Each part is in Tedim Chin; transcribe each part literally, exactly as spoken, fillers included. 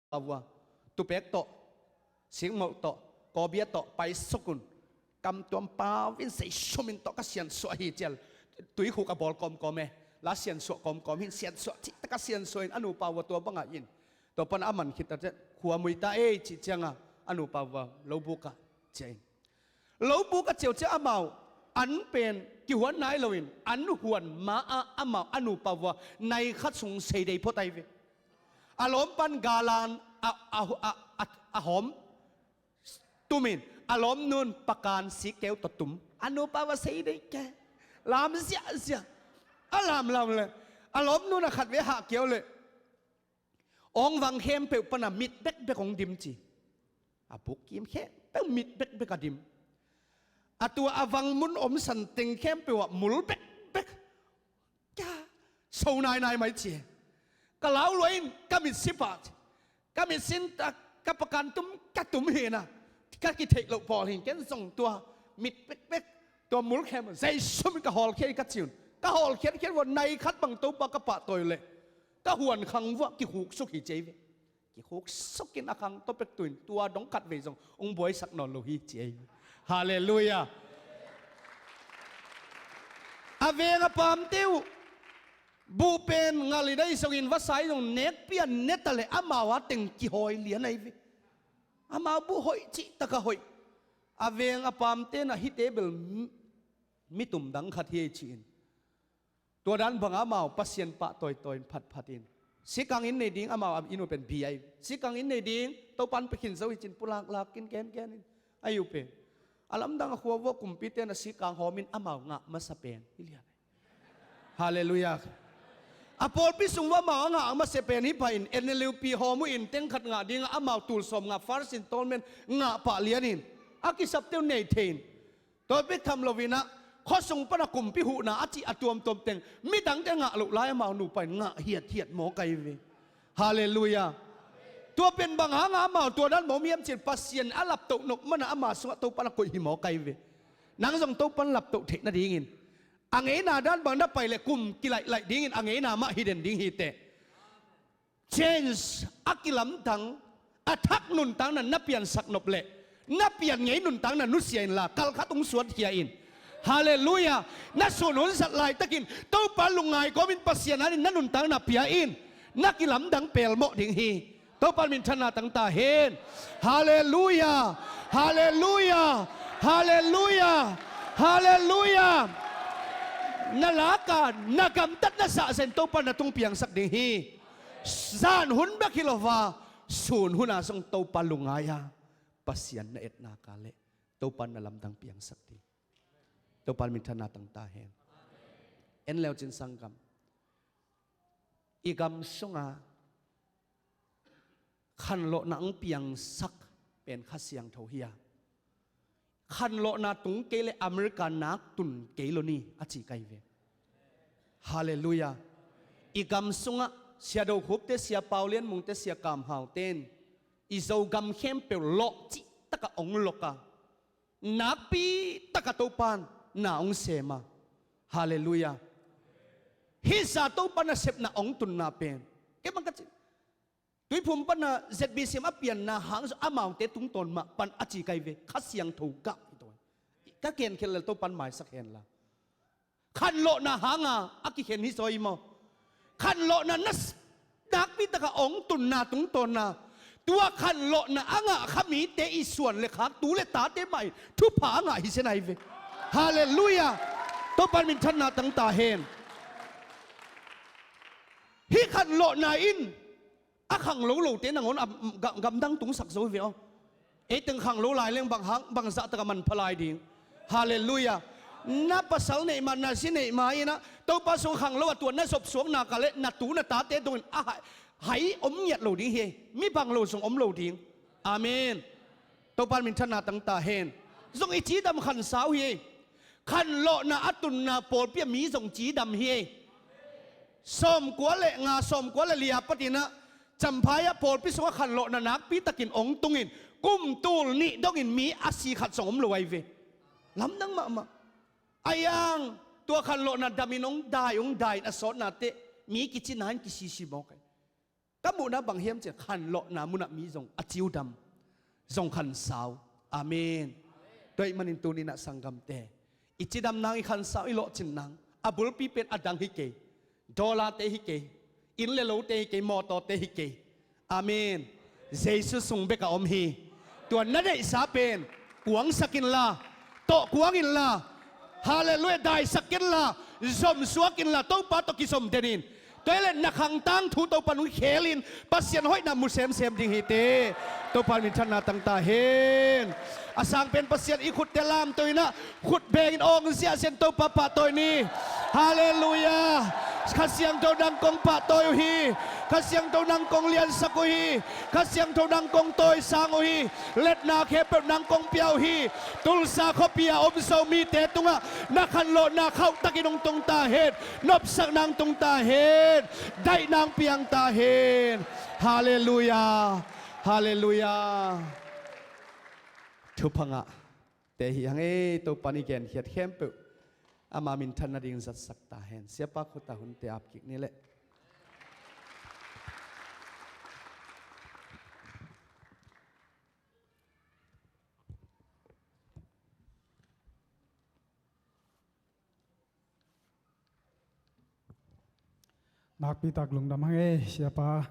pau a, tupek tawh, singmolh tawh, kawbia tawh paisuk un. Kamtuam pau in, zeisumin tawh ka siansuah hi cial. Tuikhuk a bawl kawmkawm e, la siansuah kawmkawm hi in, siansuah cihtak a siansuah in, a nupa vua tua bangah in. Tua pana a man khit a ciah, khua mui ta ei cih cianga a nupa vua lobukah ciah in. Lobukah ciauciau amau an pen kihuan nai loin, an huan ma-ah amau a nupa vua nai khat sung seidei phot ai ve. A lawmpan galan a, a, a, a, a hawm tumin, a lawmnun pakan sikkeu tawh tum. A nupa vua seidei ke, lam ziahziah. A lamlam le a lawmnun a khat ve hahkiau le awng vang khempeuh pana mit bekbek hong dim ci. A bukkim khempeuh mit bekbek a dim. A tua a vang mun om santeng khempeuh ah mul bekbek. Kia, so nainai mai ci. Ka lau lua in ka mit sipah ci. Ka mit sin ta, ka pakan tum ka tum hina, ka kitheih loh pawl hin ken zong tua mit bekbek, tua mul khem zeisum ka hawlkhia hi ka ci un. Ka hawlkhiatkhiat vua nai khat bang Topa ka pahtawi leh ka huan khang vuah kikhuksuk hi ci ei ve. Kikhuksukin a khang tawh pek tuin tua dong khat vei zong hong buaisak nawn lo hi ci ei. Halleluiah. A veng a pamte uh buh pen ngal i dai zongin vasai zong nekpi a neta le amau a teng kihawi lian ai ve. Amau buh hoih cihtak a hoih. A veng a pamte na hite bel mi, mi tumdang khat hi ei ci-in. Tua dan banga amau Pasian pah tawitawi in phatphat in. Sikang inn nei ding amau a inn uh pen bi ai. Sikang inn nei ding Topan pia khin zo hi cin pulak lakin kenken in. Ai uh pen a lamdang a khua vua kumpite na sikang hawmin amau ngah masa pen hi lian ai. Halleluiah. A pawlpi sung vua amau a ngah masa pen hi pah in N L U P hawm uh in teng khat ngah ding amau tul sawm ngah first installment ngah pah lian in. A kisapte uh nei thei in. Tua bek tham loinah khuasung pana kumpi huhna a cih a tuamtuam teng midangte ngah loh lai amau nupa in ngah hiathiat mawk ai ve. Halleluiah. Tua pen bang hanga amau tua dan mawk hiam cin Pasian a laptoh nop mana ama sungah Topan a koih hi mawk ai ve. Nang zong Topan laptoh theih nadingin a ngeina dan bang na pai le kum kilaih laih dingin a ngeina mah hi den ding hi teh. Change a kilamdang a thak nuntakna na piansak nop leh na pian ngei nuntakna nusia inla kalkhat hong suatkhia in. Halleluiah. Na sun hun zat laitakin Topa lungngai kawmin Pasian anin na nuntakna pia in. Na kilamdang pelmawh ding hi. Topa minthanna tangta hen. Halleluiah. Halleluiah. Halleluiah. Halleluiah. Na laka na gamtatna zahzen Topa na tung piangsak ding hi. Zan hun bek hi lo va sun huna zong Topa lungngai a Pasian na etna ka leh Topa na lamdang piangsak ding. Topa minthanna tangta hen. En leu cin sanggam i gam sunga khanlawhna ang piangsak pen Kha Siangtho hi a khanlawhna tung kei le America nak tun kei lo ni a ci kai ve. Halleluiah. I gam sungah Sia Do Khupte, Sia Pau Lian Mungte, Sia Kam Hau ten i Zogam khempeuh lawh cih taka ong lawka nakpi taka Topan na ong sema. Halleluiah. Hih za Topan a sepna ong tunna pen kei bang ka ci Tuiphum pana Z B C M a pianna hang zong amaute tungtawn mah pan a ci kai ve. Kha Siangtho gah hi tawi. Ka kenkhial lel Topan maisak henla khanlawhna hanga a kikhen hi zaw hi maw? Khanlawhna na nakpi taka ong tunna tungtawnna tua khanlawhna a ngah kha mite i suan le khak tu le tate mah in thupha a ngah hi zen ai ve. Halleluiah. Topan minthanna tangta hen. Hih khanlawhna in a khanglo lote nangawn a gamdang tungsak zo hi ve aw. Ei teng khanglo lai leng bang hang bangzah taka manpha lai ding. Halleluiah. Na pasal neih ma na zi neih ma inah Topa sung khanglo a tua na zopsuakna ka le na tu na tate dongin a hai om ngiat lo ding hi. Mi bang lo zong om lo ding. Amen. Topa minthanna tangta hen. Zong i cidam khansau hi. Khanlawhna a tunna pawlpi a mi zong cidam hi. Sawmkua le nga sawmkua le lia patinah Champhai ah pawlpi sungah khanlawhna nakpi takin ong tungin kum tul nih dongin mi a si khat zong om lo ai ve. Lamdang mahmah. A yang tua khanlawhna damin ong dai ong dai in a sawtna teh mi kici nain kisisi mawk ai. Ka muhna bang hiam cih leh khanlawhna munah mi zong a ciudam, zong khansau. Amen. Tua ahih manin tuni-in ah sanggamte, i cidam nang, i khansau, i lawhcin nang, a bulpi pen a dang hi kei. Dollar-te hi kei, inn le lote hi kei, mawtawte hi kei. Amen. Jesu sung bek a om hi. Tua na deihsa pen kuangsak inla, tawh kuang inla, halleluiah, daisak kenla, zomsuak inla, Topa tawh kizom den in. Tua hi leh na khang tangthu Topa in hong khel in, Pasian hoihna mu semsem ding hi teh. Topa minthanna tang ta hen. A sang pen Pasian, i khutte lamto in ah, khut bengin awng ziahziah in Topa pahtawi ni. Halleluiah. Kha Siangtho nang kong pahtawi uh hi. Kha Siangtho nang kong liansak uh hi. Kha Siangtho nang kong tawisang uh hi. Letna khempeuh nang kong pia uh hi. Tulsa khuapi a om Zomite tungah na khanlawhna khauhtakin hong tung ta hen. Nopsakna hong tung ta hen. Daihna hong piang ta hen. Halleluiah. Halleluiah. Thupha ngah te hi hang ei. Topa in i genkhiat khempeuh ama minthanna ding zatsak ta hen. Siapa khut ah hunte ap kik ni leh. Nakpi tak lungdam hang ei, Siapa.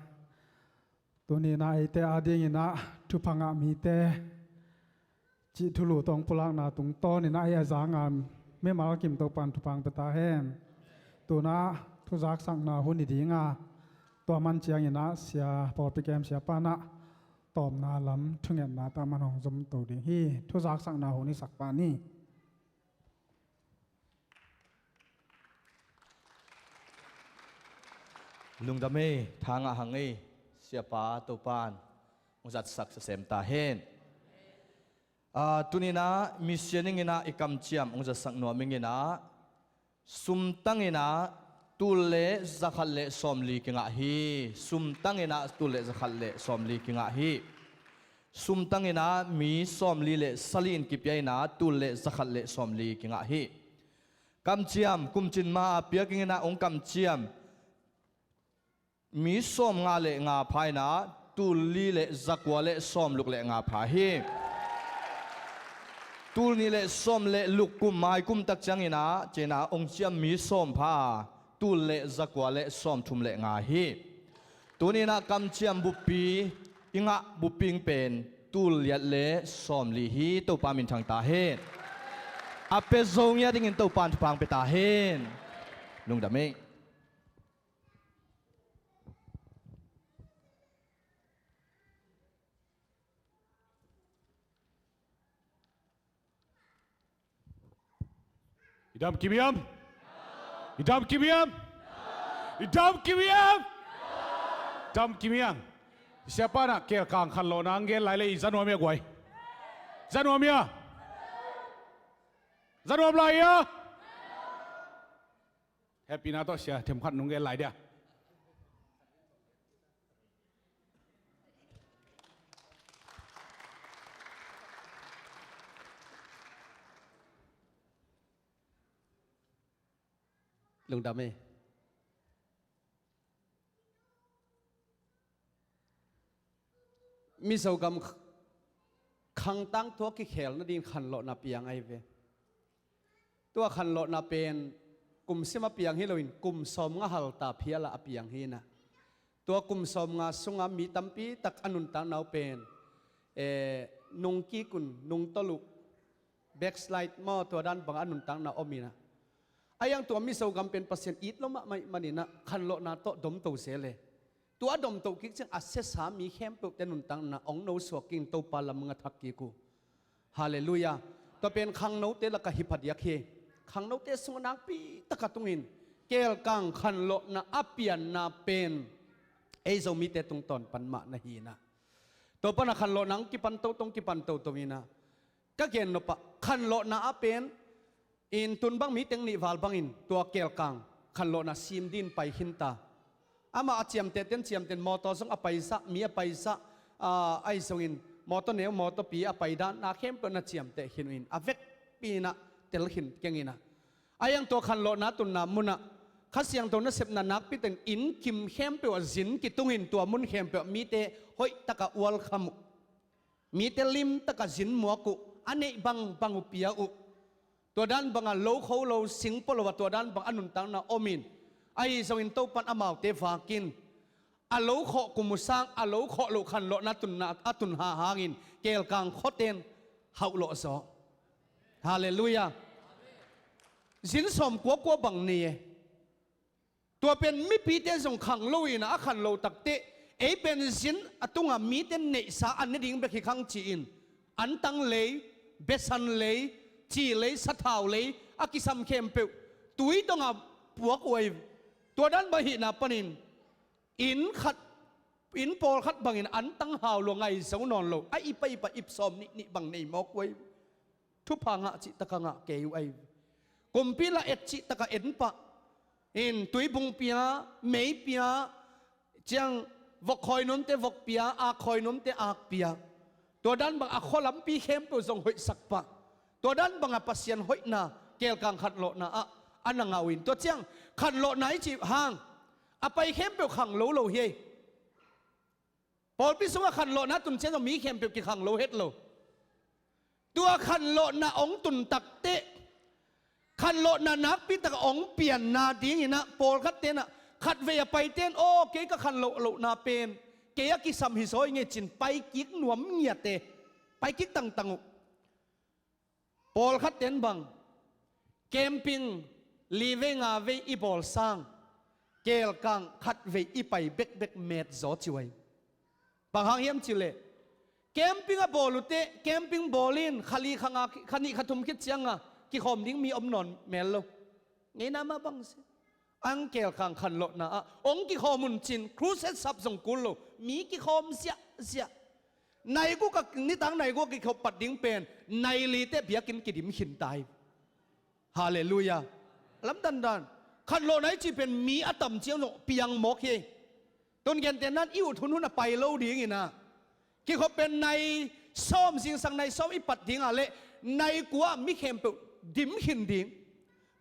Tuni-in ah eite adingin ah thupha ngah mite cih thulu tawh pulakna tungtawnin ah ei a zanga mimal kim Topa in thupha hong pia ta hen. Tu-in ah thuzaksakna hun hi ding a, tua man ciangin ah sia, pawlpi kem siapa in ah tawpna lam thungetna tawh aman hong zomto ding hi. Thuzaksakna hun hisak pah ni. Lungdam ei, tha ngah hang ei, Siapa, Topa in hong zatsak sem ta hen. Ah, tuni-in ah mi sianing in ah i kamciam hong zatsak nuam ing in ah, sumtang in ah tul le zakhat le sawmli kingah hi. Sumtang in ah tul le zakhat le sawmli kingah hi. Sumtang in ah mi sawmli le sali in kipia in ah tul le zakhat le sawmli kingah hi. Kamciam, kumcin ma-a piak ing in ah hong kamciam mi sawmnga le nga pha in ah tul li le zakua le sawmluk le nga pha hi. Tul nih le sawm le luk kum mai kum tak ciangin ah ci-in ah hong ciam mi sawm pha, tul le zakua le sawmthum le nga hi. Tuni-in ah kamciam buppi i ngah buppi pen tul liat le sawmli hi. Topa minthang ta hen. A pia zo ngiat dingin Topa in thupha hong pia ta hen. Lungdam ei. I dam kim hiam? I dam kim hiam? I dam kim hiam? Dam kim hiam? Siapa in ah kelkang khanlawhna hong gen lai leh, i za nuam hia guai? Za nuam hia? Za nuam lai hia? Hehpihna tawh sia themkhat nong gen lai dia. Lungdam ei. Mizo gam khangtang thu a kikhel nading khanlawhna piang ahi ve. Tua khanlawhna pen kum sim a piang hi loin kum sawmnga halta phial a piang hi in ah, tua kum sawmnga sunga mi tampi tak a nuntakna uh pen, eh, nungkik un, nungtolh uh, backslide maw, tua dan bang a nuntakna om in ah, a hiang tua Mizo gam pen Pasian it lo mahmah ahih manin ah khanlawhna tawh domto zel e. Tua a domtoh kik ciang a siasa mi khempeuhte nuntakna hong nosuak kik in Topa lam hong a thak kik uh. Halleluiah. Tua pen khangnote lakah hi phadiak hi. Khangnote sungah nakpi tak a tungin kelkang khanlawhna a pianna pen ei Zomite tungtawn pan mah na hi in ah, tua pan a khanlawhna hong kipan toto, hong kipan toto in ah, ka gen nop ah khanlawhna a pen in tun bang mi teng nih val bangin tua kelkang khanlawhna sim dingin pai khin ta. Amah a ciamtehte in ciamteh in, mawtaw zong a paizah, mi a paizah, ah, ahi zongin mawtaw neu mawtaw pi a paidan na khempeuh na ciamteh khin uh in, a vekpi in ah tel khin keng in ah, a hiang tua khanlawhna tunna munah Kha Siangtho nasepna nakpi teng inn kim khempeuh ah zin kitungin tua mun khempeuh ah mite hoih takah welcome uh. Mite lim takah zin muak uh, a neih bangbang uh pia uh. Tua dan bangah lo kho lo sing pua lo a tua dan bang a nuntakna om in, ahi zongin Topan amaute vakin a lo khawh kum uh sang a lo khawh loh khanlawhna a tunna a tun ha hangin Kelkang khuaten hauh lawh zaw. Halleluiah. Zin sawm kuakua bang nei e. Tua pen mipite zong khang lo in a khan lo takteh ei pen zin a tungah mite neihsa a ne ding bek hi khang ci-in antang lei, besan lei, ci lei, sathau lei a kisam khempeuh tui dongah puak uh ahi. Tua dan bang hihna panin inn khat, inn pawlkhat bangin antang hau lua ngai zo nawn lo a ip a ip a ip sawm nih nih bang nei mawk uh ahi. Thupha ngah cih takah ngah kei uh ahi. Kumpi la et cih takah en pah in tuibung pia, mei pia, ciang vok khawi nuamte vok pia, ak khawi nuamte ak pia. Tua dan bang a khua lampi khempeuh zong hoihsak pah. Tua dan bangah Pasian hoihna Kelkang khanlawhna ah a na ngah uh in tua ciang khanlawhna i cih hang a pai khempeuh khang lo lo hi ei. Pawlpi sungah khanlawhna tun ciang zong mi khempeuh kikhang lo het lo. Tua khanlawhna hong tun takteh khanlawhna nakpi tak hong pianna dinginah pawlkhat tenah khatvei a paiten aw kei ka khanlawh lohna pen kei a kisam hi zaw i ngei cin paikik nuam ngiate, paikik tangtang uh. Pawlkhat ten bang camping livei ngavei i bawl sang Kelkang khatvei i pai bekbek met zaw ci uh ahi. Bang hang hiam cileh camping a bawl uhteh camping bawl in kha li kha nga kha nih kha thum khit cianga kikhawm ding mi om nawn mel lo. Ngeina mah bang si. Ang Kelkang khanlawhna ah hong kikhawm un cin crusade sap zong kul lo mi kikhawm ziahziah. Nai guk a nitang nai guk a kikhop pat ding pen nai li teh biakinn kidim khin ta hi. Halleluiah. Lamdandan khanlawhna i cih pen mi a tam ciang zong piang mawk hi. Tun gentehnan i ut hunhun a pai lo dinginah kikhop pen nai sawm zingsang nai sawm i pat dingah leh nai kua mi khempeuh dim khin ding.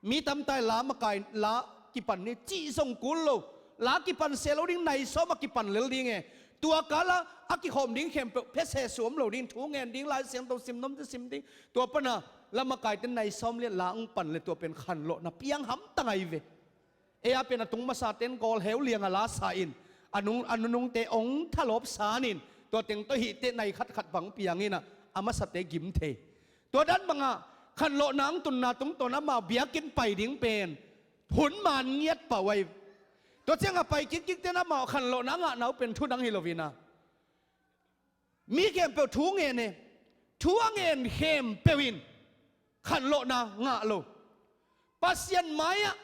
Mi tamtai la makai la kipan ni cih zong kul lo. La kipan se lo ding nai sawm a kipan lel ding e. Tua kala a kikhawm ding khempeuh phese suam lo ding thu ngen ding Lai Siangtho sim nomte sim ding. Tua pana la makaite nai sawm lian la hong pan le tua pen khanlawhna piang hamtang ahi ve. Ei a pen a tung masa ten gawl heu lianga la sa in a nung a nunungte hong thalawp san in tua teng tawh hihte nai khatkhat bang pianginah a masate gim thei. Tua dan bangah khanlawhna ang tunna tungtawn amau biakinn pai ding pen hun man ngiat pah uh ahi. Tua ciangah pai kikkikten amau khanlawhna a ngahna uh pen thu dang hi loinah mi khempeuh thu ngen e. Thu a ngen khempeuh in khanlawhna ngah lo. Pasian mai-ah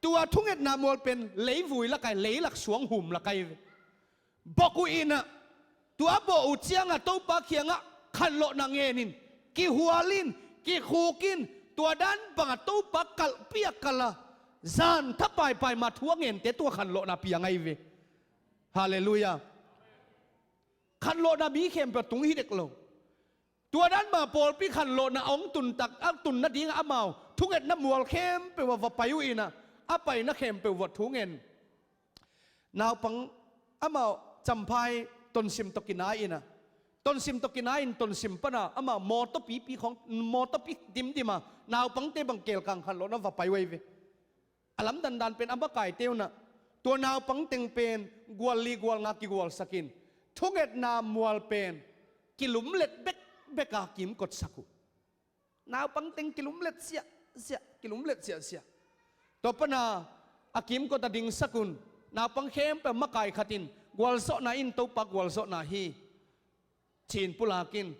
tua thungetna mual pen leivui lakai leilak suanghum lakai ve. Bok uh inah tua bawh uh ciangah Topa kiangah khanlawhna ngenin kihualin kikhukin tua dan bangah Topa kalhpiak kalh a zan thapaipai ma thu a ngente tua khanlawhna piang ahi ve. Halleluiah. Khanlawhna mi khempeuh tung hi dek lo. Tua dan bangah pawlpi khanlawhna hong tuntak a tun nadingah amau thungetna mual khempeuh ah va pai uh inah a paina khempeuh vawh thu ngen. Naupang amau Champhai Tonsim tawh kinai inah Tonsim tawh kinai in Tonsim pana amau mawtaw pipi khawng mawtaw pi dimdima naupangte bang Kelkang khanlawhna va pai uh ahi ve. A lamdandan pen a makaite unah tua naupang teng pen gual li gual nga kigualsakin thungetna mual pen kilumlet bekbeka kimkotsak uh. Naupang teng kilumlet siahsiah kilumlet siahsiah. Tua pana a kimkot a dingsak un naupang khempeuh makai khatin gualzawhna in Topa gualzawhna hi ci-in pulakin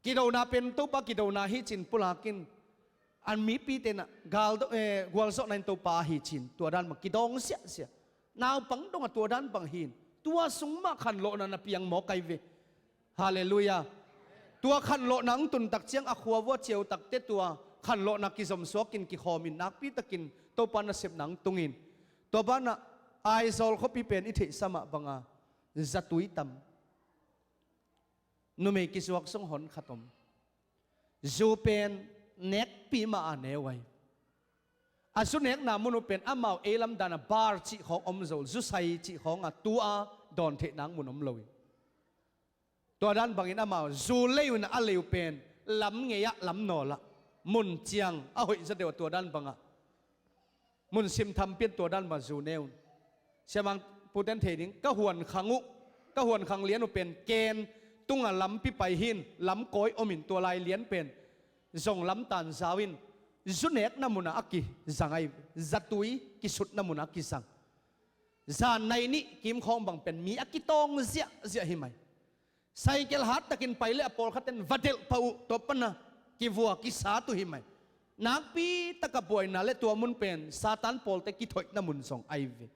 kidona pen Topa kidona hi ci-in pulakin an mipi tenah galdo eh, gualzawhna in Topa ahi ci-in tua dan bang kidawng siahsiah. Naupang dongah tua dan bang hi-in tua sung mah khanlawhna na piang mawk ahi ve. Halleluiah. Tua khanlawhna ang tuntak ciang a khua vua ciautakte tua khanlawhna kizomsuakin kikhawmin nakpitakin Topa nasepna ang tungin tua banah Aizawl khuapi pen i theihsa mah banga zatui tam. Numei kizuak zong hon khat om. Zu pen nekpi mah a neu ahi. A zu nekna mun uh pen amau ei lam dan a bar cih khawng om zo, zusai cih khawng a tu a dawn theih nang mun om lo hi. Tua dan bangin amau zu lei uh in a lei uh pen lam ngei ah lam nawl ah mun ciang a hoih zaw deuh a tua dan bangah mun sim thampi in tua dan bangah zu ne un. Siamang puten thei ding, ka huan khang uh, ka huan khang lian uh pen ken tunga lampi pai hi in lam kawi om in tua lai lian pen zong lam tan zau in zu nekna mun ah a kizang ai, zatui kisutna mun ah a kizang. Zan nai nih kim khawng bang pen mi a kitawng ziahziah hi mai. Saikel hat takin pai leh a pawlkhat in va delh pah uh, tua pan a kivua kisat uh hi mai. Nakpi taka buaina leh tua mun pen Satan pawlte kithoihna mun zong ai ve.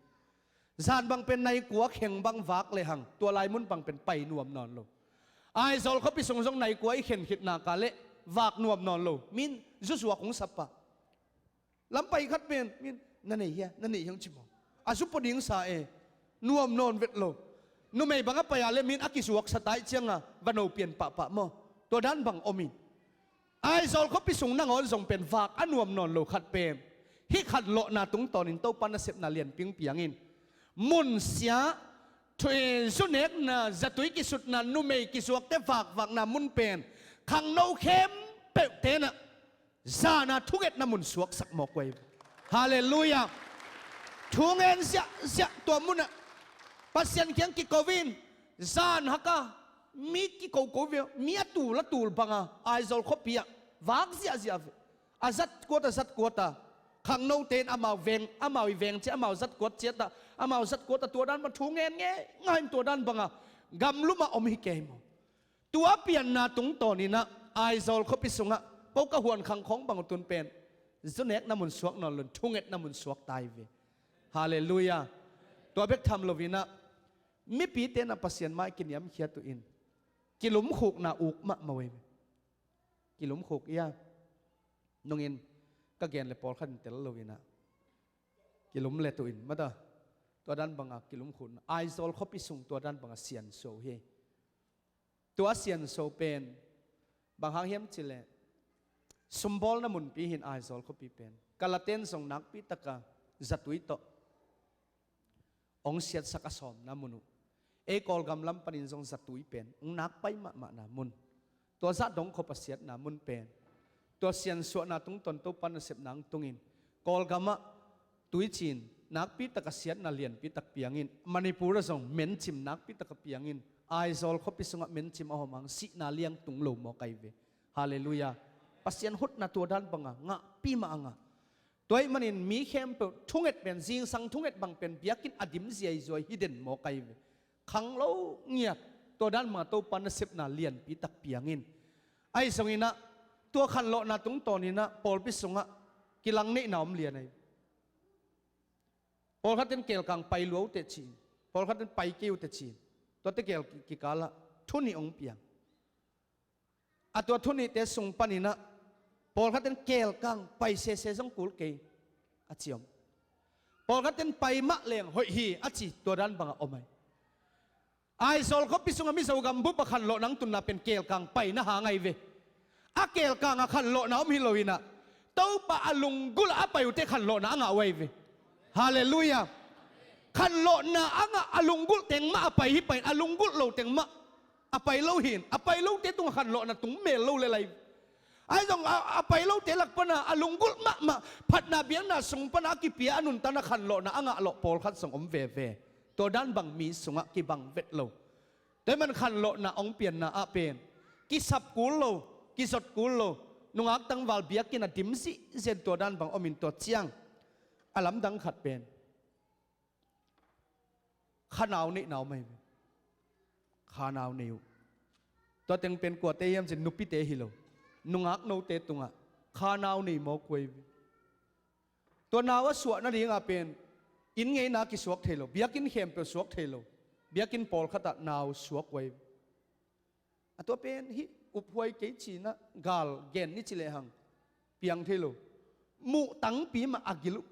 Zan bang pen nai kua kheng bang vak lehang tua lai mun bang pen pai nuam nawn lo. Aizawl khuapi sung zong nai kua i khen khit nak leh vak nuam nawn lo. Min zuzuak hong sap pah. Lampai khat pen min na nei hia, na nei hia hong ci maw? A zu pua ding sa e, nuam nawn vet lo. Numei bang a pai a leh min a kizuaksa tai cianga va no pian pahpah maw? Tua dan bang om in. Aizawl khuapi sung nangawn zong pen vak a nuam nawn lo khat pen hih khanlawhna tungtawnin Topa nasepna lianpi hong piang in. Mun siah, thu-, zu nekna, zatui kisutna, numei kizuakte vakvakna mun pen khangno khempeuh tenah zana thungetna mun suaksak mawk uh ai ve. Halleluiah. Thungen ziahziah tua munah Pasian kiang kiko in, zan haka mi kikoko ve, mi a tul a tul banga Aizawl khuapi ah vak ziahziah ve. A zat kuat a zat kuat a khangnote in amau veng, amau i veng ciah amau zat kuat ciat ah, amau zat kuat ah tua dan bang thungen ngei ngai in tua dan banga gamlum ah om hi kei maw? Tua pianna tungtawninah Aizawl khuapi sungah ko ka huan khang khawng bang uh tun pen zu nekna mun suak nawn lo in thungetna mun suak tai ve. Halleluiah. Tua bek tham loinah mipite na Pasian mai kiniamkhiat uh in kilumkhukna uk mahmah uh ai ve. Kilumkhuk ia nungin ka gen le pawlkhat in tel loinah kilum let uh in mata tua dan banga kilumkhukna Aizawl khuapi sung tua dan banga siansuah uh hi. Tua siansuah pen bang hang hiam cileh sumbawlna munpi hi in Aizawl khuapi pen Kalaten zong nakpi taka zatui tawh hong siatsak a sawmna mun uh. Ei Kawlgam lam panin zong zatui pen hong nakpai mahmahna mun. Tua zah dongkhop a siatna mun pen tua siansuahna tungtawn Topa nasepna hong tungin Kawlgamah tuicin nakpi taka siatna lianpi tak piangin Manipur ah zong mencim nakpi taka piangin Aizawl khuapi sungah mencim a hawm hang sihna liang tung lo mawk ai ve. Halleluiah. Pasian hutna tua dan banga ngahpi mah a ngah. Tua ahih manin mi khempeuh thunget pen zingsang thunget bang pen biakinn a dim ziaizuai hi den mawk ai ve. Khanglo ngiat tua dan banga Topa nasepna lianpi tak piangin. Ahi zonginah tua khanlawhna tungtawninah pawlpi sungah kilang neihna om lian ai. Pawlkhat in kelkang pai lua uh teh ci-in, pawlkhat in pai kei uh teh ci-in, tuate kel kikalah thu nih hong piang. A tua thu nihte sung paninah pawlkhat in kelkang pai sese zong kul kei a ci om. Pawlkhat in pai mah leng hoih hi a ci tua dan bangah om ai. Aizawl khuapi sungah Mizo gambup a khanlawhna hong tunna pen kelkang paina hang ai ve. A kelkang a khanlawhna om hi loinah Topa a lunggulh a pai uhte khanlawhna a ngah uh ai ve. Halleluiah. Khanlawhna a ngah a lunggulh teng mah a pai hi pain a lunggulh lo teng mah a pai lo hin a pai lote tungah khanlawhna tung mel lo le lai. Ahi zong a, a pai lote lak pana a lunggulh mahmah phatna biakna sung pana a kipia a nuntakna khanlawhna a ngah lawh pawlkhat zong om veve. Tua dan bang mi sungah kibang vet lo. Tua ahih man khanlawhna hong pianna ah pen kisap kul lo, kizot kul lo, nungak tangval biakinn a dim zihzen tua dan bang omin tua ciang a lamdang khat pen khanau neihna om ai ve. Khanau nei uh. Tua teng pen kuate hiam cin nupite hi lo. Nungak note tungah khanau nei mawk uh ai ve. Tua nau a suah nadingah pen inn ngeina kisuak thei lo, biakinn khempeuh suak thei lo, biakinn pawlkhatah nau suak uh ai ve. A tua pen hih uphuai kei cinah gal gen ni ci lehang piang thei lo. Muh tangpi mah a gil uh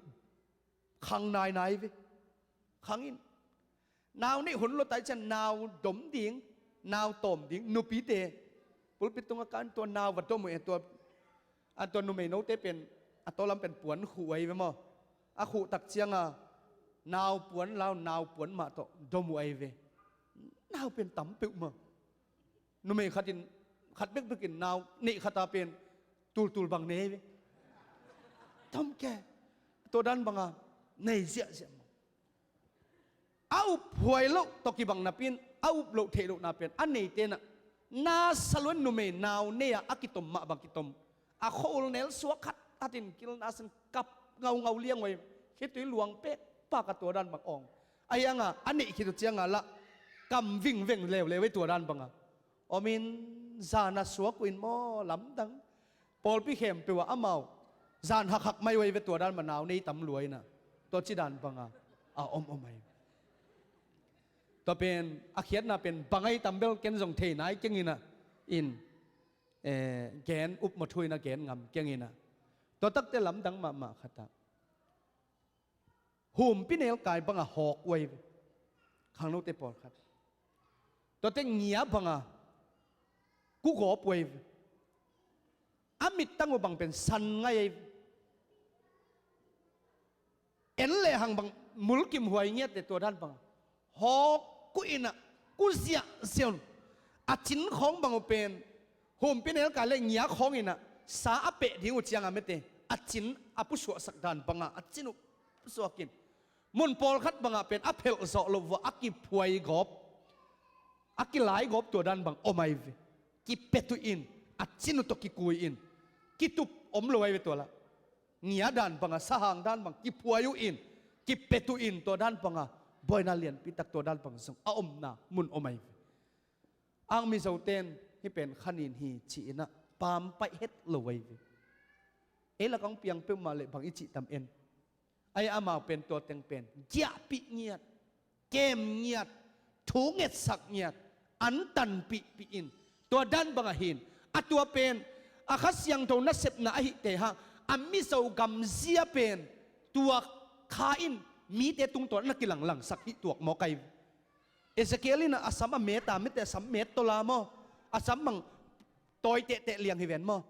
khang nainai ve. Khang in nau neih hun lo tai cian nau dom ding, nau tawm ding nupite pulpit tungah kan tua nau va dom uh e tua, a tua numei note pen a tawlam pen puan khuh ahi ve maw. A khuh tak cianga nau puan lau, nau puan mah tawh dom uh ahi ve. Nau pen tam peuhmah. Numei khatin, khat bekbekin nau neih khata pen tultul bang nei ve. Tam ke. Tua dan banga nei ziahziah maw. A uphuai loh tawh kibang napi-in a up loh theih lohna pen a neite nah, na saluen numei nau nei-a a kitom mah bang kitom. A khua-ul nel suak khat hatin kilna sin kap ngaungau liang uh ahi. Khitui luang pekpak a tua dan bang awng. A hianga a neih khit uh cianga lah kam vingveng leuleu ahi tua dan banga omin, zana suak uh in maw lamdang. Pawlpi khempeuh ah amau zan hakhak mai uh ahi ve tua dan bang nau nei tam lua inah. Tua ci dan banga a om om ahi. Tua pen a khiatna pen bang ahi tam bel ken zong thei nai keng inah. In, eh, gen up maw thu inah gen ngam keng inah. Tua takte lamdang mahmah khatah humpi nelkai banga hawk uh ahi ve. Khangnote pawlkhat. Tuate ngia banga kugawp uh ahi ve. A mittang uh bang pen san ngai ahi ve. En lehang bang mulkimhuai ngiatte tua dan banga hawk kuh inah kuziahziah un. A cin khawng bang uh pen humpi nelkai le ngia khawng inah sa a peh ding uh cianga mete a cin a pusuahsak dan banga a cin uh pusuakin. Mun pawlkhat bangah pen a phelh zawh loh vua a kiphuai gawp, a kilai gawp tua dan bang om ahi ve. Kipet uh in, a cin uh tawh kikui in, kitup om lo ahi ve tua lah. Ngia dan banga sahang dan bang kiphuai uh in, kipet uh in tua dan banga buaina lianpi tak tua dan bang zong a omna mun om ahi ve. Ang Mizoten hih pen khanin hi ci-inah paampaih het lo ahi ve. Ei lakah hong piang peuhmah leh bang i cih tam en. Ahi amau pen tua teng pen giahpih ngiat, kem ngiat, thu ngetsak ngiat, antanpihpih in tua dan bangah hin. A tua pen a Kha Siangtho nasepna ahih teh hang a Mizo gam zia pen tua kha in mite tungtawn a na kilanglangsak hih tuak mawk ahi. Ezekiel in a sam a met a, mite a sam met tawla maw, a sam bang tawi tehteh liang hi ven maw.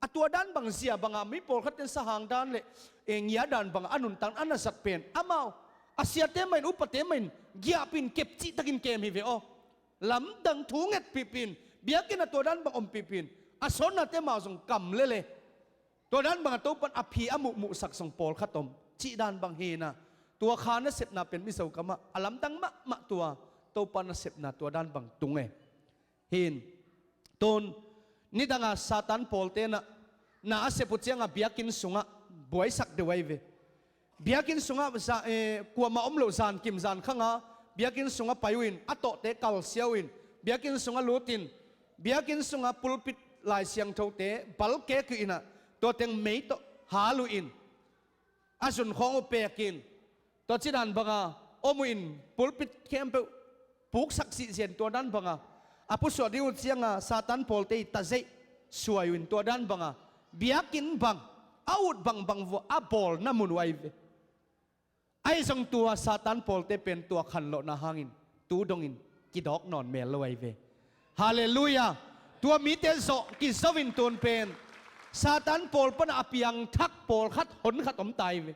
A tua dan bang zia banga mi pawlkhat ten sahang dan le, eh, ngia dan banga a nuntak a na zat pen amau a siate mah in, upate mah in giahpih in kepcih takin kem hi ve aw. Lamdang thu ngetpihpih in, biakinn a tua dan bang ompihpih in, a sawnnate mah zong kam lele. Tua dan banga Topan a phi a muhmuhsak zong pawlkhat om cih dan bang hi inah. Tua kha nasepna pen Mizo kamah a lamdang mahmah tua Topa nasepna tua dan bang tung e. Hin, tun nidanga Satan pawlte nah na a sep uh cianga biakinn sungah buaisak deuh ahi ve. Biakinn sungah za, eh, kuamah om loh zankim zankhanga biakinn sungah pai uh in, a tawhte kalsia uh in, biakinn sungah lut in, biakinn sungah pulpit Lai Siangthote balkek uh inah, tua teng mei tawh hal uh in, a zunkhawng uh pekin, tua ci dan banga om uh in, pulpit khempeuh puksak sihzian tua dan banga a pusuah ding uh cianga Satan pawlte i tazeih suai uh in tua dan banga biakinn bang a ut bangbang vua a bawlna mun uh ahi ve. Ahi zong tua Satan pawlte pen tua khanlawhna hangin tu dongin kidawk nawn mel lo ahi ve. Halleluiah. Tua mite zawh kizo in tun pen Satan pawl pana a piangthak pawlkhat honkhat om ta hi ve.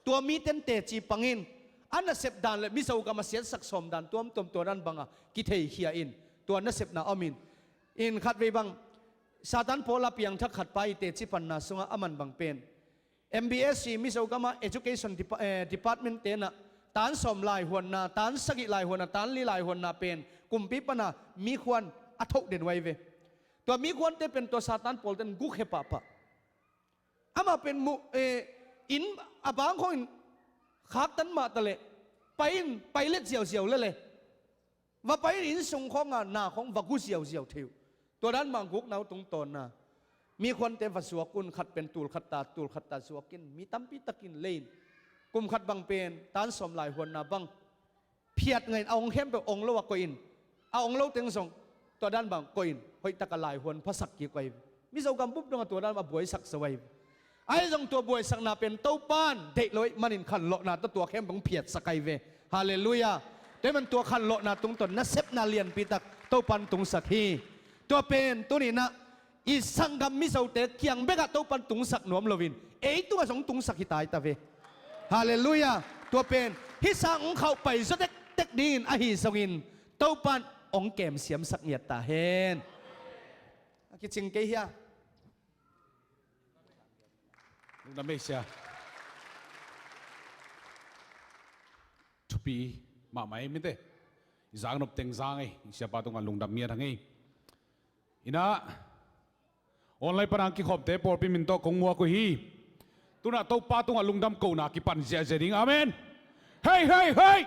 Tua miten teci pangin a nasep dan le Mizo gam a siatsak sawm dan tuamtuam tua dan banga kitheikhia in tua nasepna om in, in khatvei bang Satan pawl a piangthak khat pa i teci panna sungah a man bang pen M B S i Mizo gama education depa-, eh, department tenah tan sawm laihuanna, tan sagih laihuanna, tan li laihuanna pen kumpi pana mikhuan a thoh den uh ahi ve. Tua mikhuante pen tua Satan pawlten guk he pahpah. Amah pen muh, eh, inn a bang khawngin khaktan mah taleh pai in, pai let ziauziau lele. Va pai in, inn sung khawnga na khawng va gu ziauziau thei uh. Tua dan mah gukna uh tungtawnna mikhuante va zuak un, khat pen tul khat ta, tul khat ta zuakin mi tampi takin lei in. Kum khat bang pen tan sawm laihuanna bang phiat ngahin a ong khempeuh ong lo a koih in, a ong lo teng zong tua dan bang koih in, hoihtaka laihuan phasak kik uh ahi ve. Mizo gam bup dongah tua dan a buaisak zo ahi ve. Ahi zong tua buaisakna pen Topan deih lo ahih manin khanlawhna tawh tua khempeuh hong phiatsak ahi ve. Halleluiah. Tua ahih man tua khanlawhna tungtawn nasepna lianpitak Topan tungsak hi. Tua pen tuninah i sanggam Mizote kiang bekah Topan tungsak nuam loin ei tungah zong tungsak hi ta hi ta ve. Halleluiah. Tua pen hih sang hong khauh pai zaw tektek dingin ahi zongin Topan hong kem siamsak ngiat ta hen. A kicing kei hia? Lungdam ei sia. Thupi mahmah ei mite. I zak nop teng zang ei. I siapa tungah lungdam ngiat hang ei. Inah online pan a kikhopte pawlpi min tawh kong muak uh hi. Tunah Topa tungah lungdam kohna kipan ziahziah ding. Amen. Hei, hei, hei.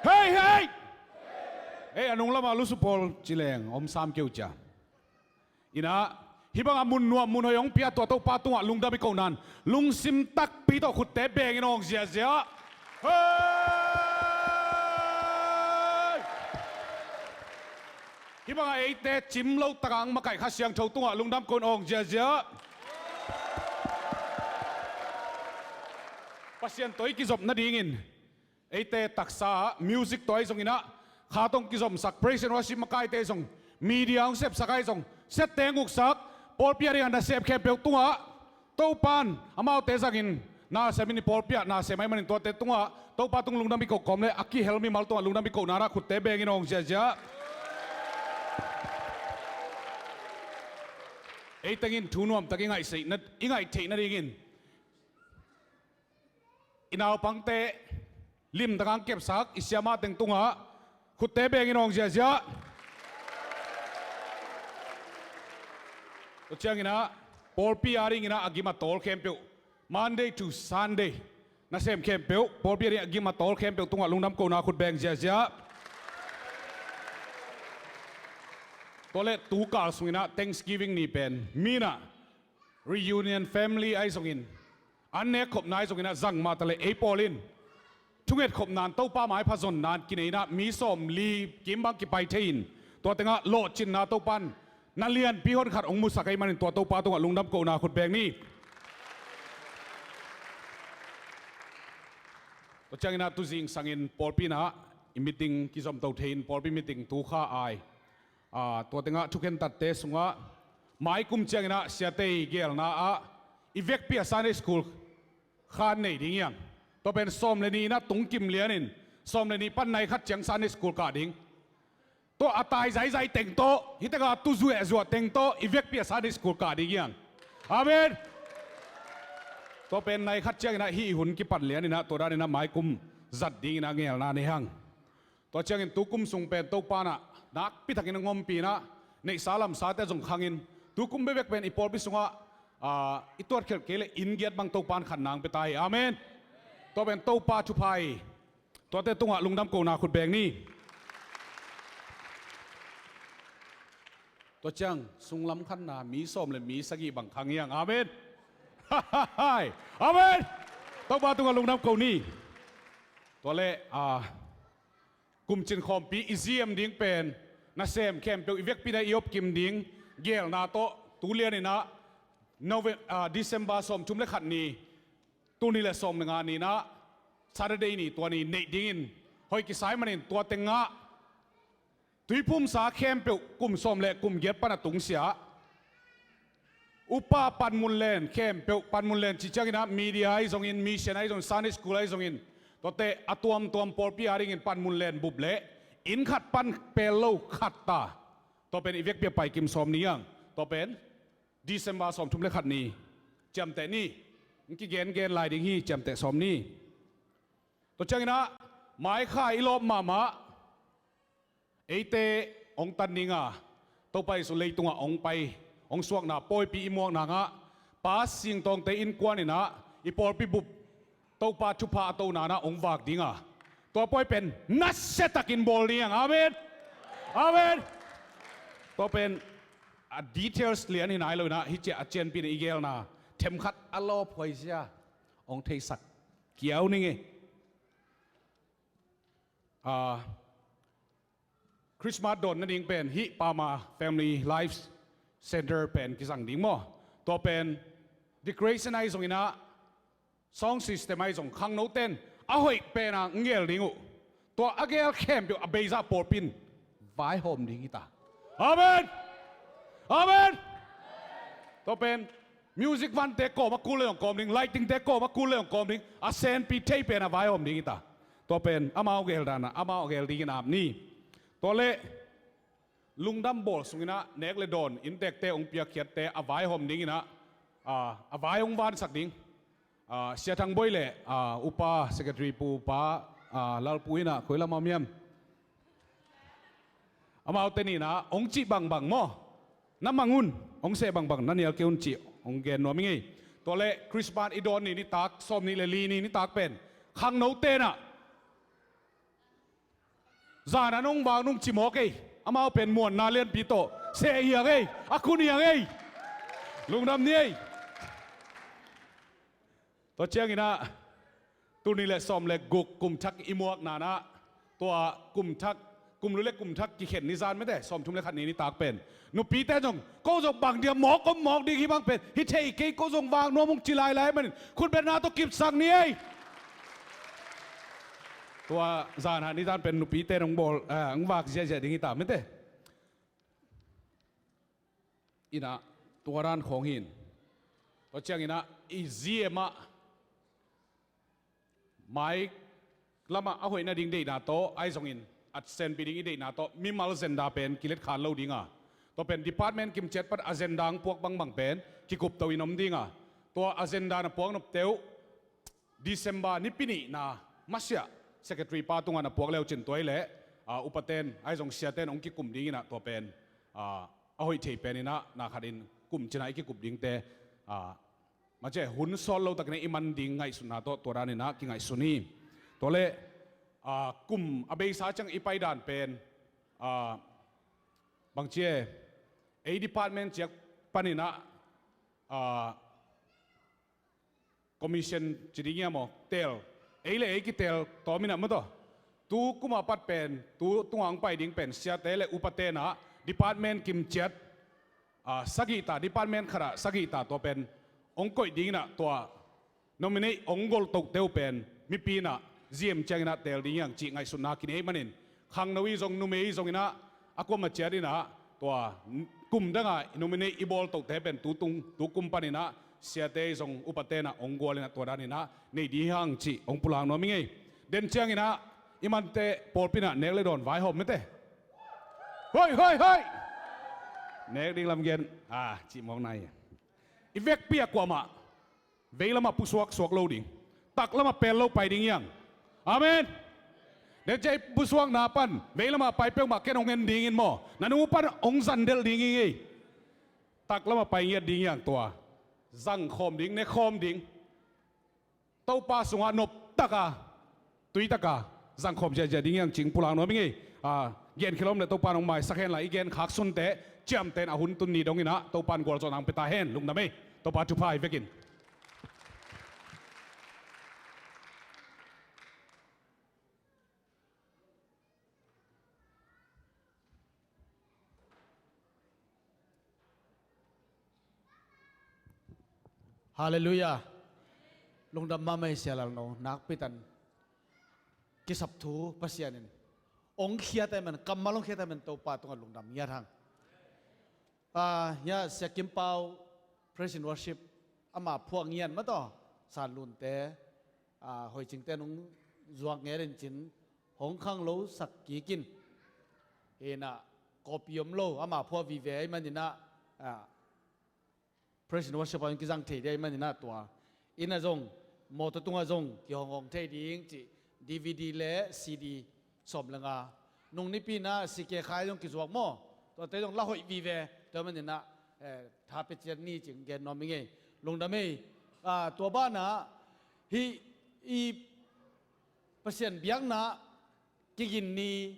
Hei, hei. Hei, a nung lamah lusu pawl ci leng om sam keu cia. Inah hih bangah mun nuam mun hoih hong pia tua Topa tungah lungdam i kohnan lungsim takpi tawh khutte bengin awng ziahziah. Hei! Hih bangah eite cim lo takah ang makaih Kha Siangtho tungah lungdam kohin awng ziahziah. Pasian tawh i kizop nadingin eite taksa ah music tawh ahi zong inah kha tawh kizomsak praise and worship makaite ahi zong, media hong sepsak ahi zong, sette hong uksak, pawlpi a dingah nasep khempeuh tungah Topan amaute zangin nasem in i pawlpi ah nasem ahih manin tuate tungah Topa tung lungdam i koh kawm le a kihel mimal tungah lungdam i kohna ah khutte bengin awng ziahziah. Ei tengin thu nuamtak i ngaih theih nadingin i naupangte limtak ang kepsak i siamah teng tungah khutte bengin awng ziahziah. Tua cianginah pawlpi a dinginah a gim a tawl khempeuh, Monday to Sunday nasem khempeuh, pawlpi a dingin a gim a tawl khempeuh tungah lungdam kohna khut beng ziahziah. Tua leh tukal sunginah Thanksgiving ni pen minah reunion family ahi zongin, an nek khopna ahi zongin a zang mah taleh ei pawl in thunget khopnan Topa maipha zonnan kineinah mi sawmli kim bang kipai thei in tua tengah lawhcinna Topan na lianpi honkhat hong musak ahih manin tua Topa tungah lungdam kohna khut beng ni. Tua cianginah tuzing sangin pawlpi inah i meeting kizomto thei in pawlpi meeting tukha ai. Tua tengah thukhen tatte sungah maikum cianginah siatei gelna ah i vekpi a Sunday school khan nei ding hiang. Tua pen sawm le nih inah tungkim lianin sawm le nih pan nai khat ciang Sunday school kah ding. Tua a tai zaizai teng tawh, hih tengah tu zuahzuah teng tawh i vekpi a Sunday school kah ding hiang. Amen. Tua pen nai khat cianginah hih hun kipan lianinah tua daninah maikum zat dinginah ngelna nei hang. Tua ciangin tukum sung pen Topa inah nakpi takin a ngompih inah neihsa lamsate zong khangin tukum bekbek pen i pawlpi sungah i tuatkhelh kei le inn giat bang Topa in khan nang pia ta hi. Amen. Tua pen Topa thupha hi. Tuate tungah lungdam kohna khut beng ni. Tua ciang sunglam khanna mi sawm le mi sagih bang khang hiang. Amen. Amen. Topa tungah lungdam ko ni. Tua leh kumcin khawmpi i ziem ding pen nasem khempeuh i vekpi inah i opkim ding gelna tawh tulianinah December sawmthum le khat ni, tul nih le sawm le nga ni inah Saturday ni tua ni neih dingin hoih kisai manin tua tengah tuiphumsa khempeuh kum sawm le kum giat pan a tungsiah upa panmun len khempeuh, panmun len cih cianginah media ahi zongin, mission ahi zongin, Sunday school ahi zongin, tuate a tuamtuam pawlpi a dingin panmun len bup le inn khat pan pel lo khat ta. Tua pen i vekpi a paikim sawm ni hiang. Tua pen December sawmthum le khat ni ciamteh ni. Hong kigengen lai ding hi, ciamteh sawm ni. Tua cianginah maikhai i lawp mahmah eite hong tan dinga Topa Jesuh leitungah hong pai hong suakna pawipi i muak nangah Pa Singtawngte innkuan inah i pawlpi bup Topa thupha a tona inah hong vak dinga tua pawi pen nasiatakin bawl ding hiang. Amen. Amen. Tua pen a details lian hi nai lo inah hih ciah a cianpi inah i gelna themkhat a lawphuai zia hong theisak kiau ning e. Christmas dawn nading pen hih Pama Family Life Center pen kizang ding maw? Tua pen decoration ahi zonginah sound system ahi zong khangnoten a hoih pena ngel ding uh. Tua a gel khempeuh a beizah pawlpi in vaihawm ding hi ta. Amen. Amen. Tua pen music vante kawm a kul le hong kawm ding, lightingte kawm a kul le hong kawm ding, a senpi thei pen a vaihawm ding hi ta. Tua pen amau gel dan a, amau gel dingin ap ni. Tua le lungdam bawl sunginah nek le dawn inntekte hong piakkhiatte a vaihawm dinginah, a, a vai hong vansak ding. A, Sia Thang Bawi le, a, upa secretary pu pa, a, Lalpu inah koi lam a miam. Amaute ninah hong cih bangbang maw? Na mang un, hong seh bangbang na nial kei un cih hong gen nuam i ngei. Tua le Christmas i dawn ni nitak, sawm nih le li ni nitak pen khangno tenah zan an hong vak nung ci mawk ei. Amau pen muanna lianpi tawh seh hiang ei, a khun hiang ei. Lungdam ni ei. Tua cianginah tul nih le sawm le guk kum thak i muak nanah, tua kum thak, kum lu le kum thak kikhen ni zan mete, sawm thum le khat ni nitak pen nupite zong, ko zong bang dia mawk om mawk ding hi bang pen hi thei kei, ko zong vak nuam ung ci lailai manin khutbetna tawh kipsak ni ei. Tua zan hat ni zan pen nupite nong bawl, eh, nong vak ziahziah ding hi ta mete. Inah tua dan khawng hin. Tua cianginah i ziem ah mai lamah a hoih nading deihna tawh, ahi zongin a senpi ding i deihna tawh mimal zenda pen kiletkhan lo dinga, tua pen department kimciat pan a zenda ang puak bangbang pen kikupto in om dinga, tua a zenda na puak nopte uh December nipi nihna masiah secretary pa tungah na puak leucin tua i leh, a, upaten ahi zong siaten hong kikum dinginah tua pen, a, a hoih thei peninah na khatin kum cinah i kikup dingte, a, mace hun sawt lo takinah i man ding ngaihsutna tawh tua daninah kingaihsun hi. Tua le, a, kum a beisa ciang i paidan pen, a, bangcie ei department ciak paninah, a, commission ci ding ia maw, tel, ei le ei kitel tawminah maw taw. Tu kuma pat pen tu tunga hong pai ding pen siate le upatenah department kimciat, a, sagihta, department khatah sagihta tua pen hong koih dinginah tua nominate hong goltohte uh pen mipi inah ziem cianginah tel ding hiang cih ngaihsutna kinei manin khangno i zong numei i zonginah a kuama ciatinah tua kum danga nominate i bawltohte pen tu tung tu kum paninah siate i zong upatenah hong gualinah tua daninah nei ding hiang cih hong pulak nuam i ngei. Den cianginah i mante pawlpinah nek le dawn vaihawm mete. Hoi hoi hoi. Nek ding lamgen, a, cih mawk nai. I vekpi a kuamah veilamah pusuak suak lo ding, taklamah pel lo pai ding hiang. Amen. Decia i pusuakna pan veilamah pai peuhmah ken hong en dingin maw, na nu pan hong zandelh ding hi ngei. Taklamah pai ngiat ding hiang tua zangkhawm ding, nekhawm ding. Topa sungah noptaka tuitaka zangkhawm ziahziah ding hiang cih pulak nuam i ngei. A, gen khilawm le Topa nong maisak hen la i gen khak sunte ciamten a hun tun ni donginah Topa in gualzawhna hong pia ta hen. Lungdam ei. Topa thupha hi vekin. Halleluiah. Lungdam mahmah hi Sia Lalno, nakpi tan kisap thu Pasian in hong khiat ahih man, kammal hong khiat ahih man Topa tungah lungdam ngiat hang. Ah, hia Sia Kim Pau, Praise and Worship, ama phuak ngiat mah tawh, Sanlunte, ah, hoicingte nong zuak ngerin cin hong khanglo sak kikin. Inah, kawpi om lo, ama phuak vive ahih maninah, ah, Praise and Worship ah kizang thei ding ahih maninah tua. Inah zong, mawtaw tungah zong kihonghong thei ding cih D V D le C D sawm le nga. Nung nipi inah C K Khai zong kizuak maw. Tuate zong la hoih vive. Tua maninah, eh, tha pia ciat ni cih gen nuam i ngei. Lungdam ei. Ah, tua banah hih i Pasian biakna kigin ni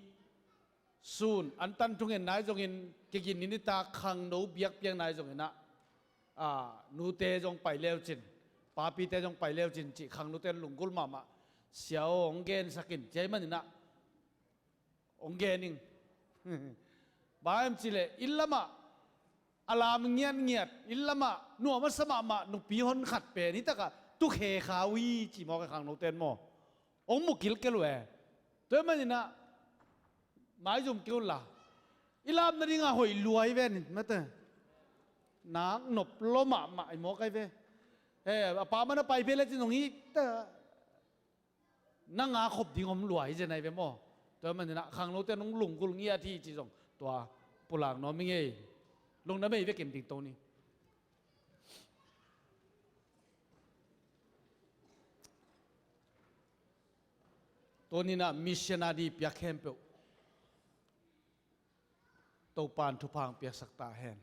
sun, antan thungen nai zongin, kigin ni nitak khangno biakpiak nai zonginah, ah, nute zong pai leucin, papite zong pai leucin cih khangnote lunggulh mahmah. Sia aw, hong gensak in, ci ahih maninah hong gen ing. Bang hiam cihleh inn lamah a lam ngiatngiat, inn lamah nuam a sa mahmah nupi hon khat pen hitakah tukhe kha uh hi, ci mawk a khangnote in maw. Hong mu kilkel uh e. Tua ahih maninah maizum kei unla, i lam nadinga hoih lua hi ven in mate. nak nop lo mahmah i mawk ai ve. Eh, a pa man a pai phe le ci nong hi ta. Na nga khop ding om lua hi zen ai ve maw? Tua manin ah khanglote nong lunggulh ngiat hi ci zong tua pulak nuam i ngei. Lungdam ei vekin ding to ni. Tuninah missionary piak khempeuh Topan thupha piaksak ta hen.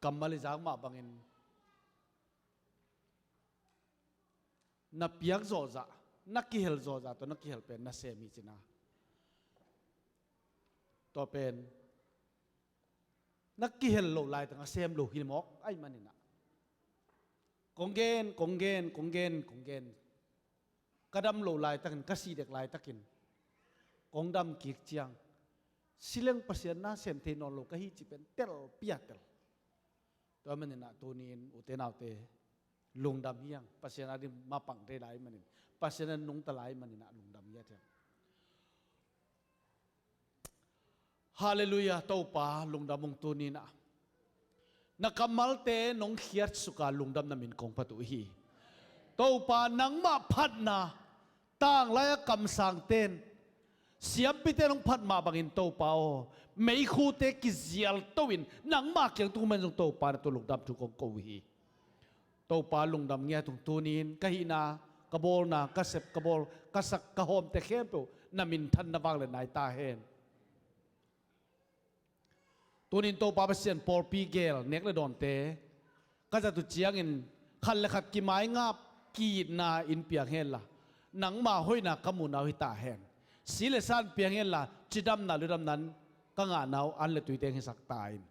Kammal i zak mah bangin na piak zawhzah, na kihel zawhzah tawh na kihel pen na sem hi cina. Tua pen na kihel lo laitang a sem lo hi mawk ai maninah. Kong gen, kong gen, kong gen, kong gen. Ka dam lo laitakin, ka sih dek laitakin kong dam kik ciang, sileng Pasian na sem thei nawn lo ka hi ci pen tel pia tel. Tua maninah tunin ute naute lungdam hiang, Pasian a ding mapang thei lai manin, Pasian a nungta lai maninah lungdam hiat hiang. Halleluiah, Topa lungdam ung tuninah. Na kammalte nong khiatsuka lungdam na min kong phat uh hi. Topa nangmah phatna, tanglai a kamsangten siampite nong phat mah bangin Topa aw, meikhute kizial toin nangmah kiang tung man zong Topa na tu lungdam thu kong ko uh hi. Topa lungdam ngiat ung tunin ka hihna, ka bawlna, ka sep, ka bawl, ka sak, ka hawmte khempeuh na minthanna vang le nai ta hen. Tunin Topa Pasian pawlpi gel nek le dawnte ka zat uh ciangin khat le khat kimaingap ki-itna in piang henla nangma hoihna ka muhna uh hi ta hen. Si le san piang henla cidamna ludamna in ka ngahna uh an le tui teng hisak ta in.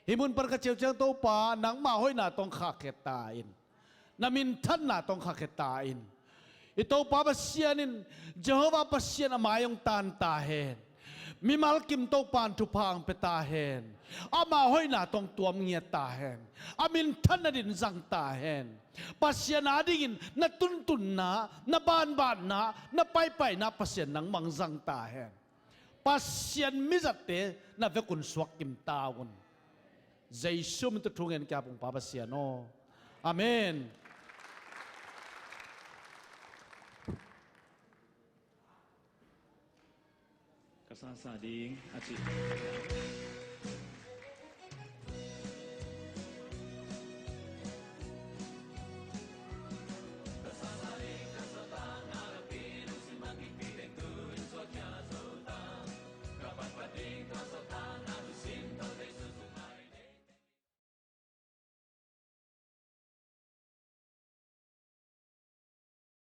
Hih mun pan ka ciau ciang Topa nangma hoihna tawh khahkhiat ta in. Na minthanna tawh khahkhiat ta in. I Topa Pasian in Jehovah Pasian a mai hong tan ta hen. Mimal kim Topa in thupha hong pia ta hen. Ama hoihna tawh tuam ngiat ta hen. A minthanna din zang ta hen. Pasian adingin na tuntunna, na banbanna, na paipaina Pasian nangmah hong zang ta hen. Pasian mizatte na vekun suak kim ta un. Jesu min tawh thu ngen kia pungpa Pasian aw. Amen. Ka sasa ding a ci.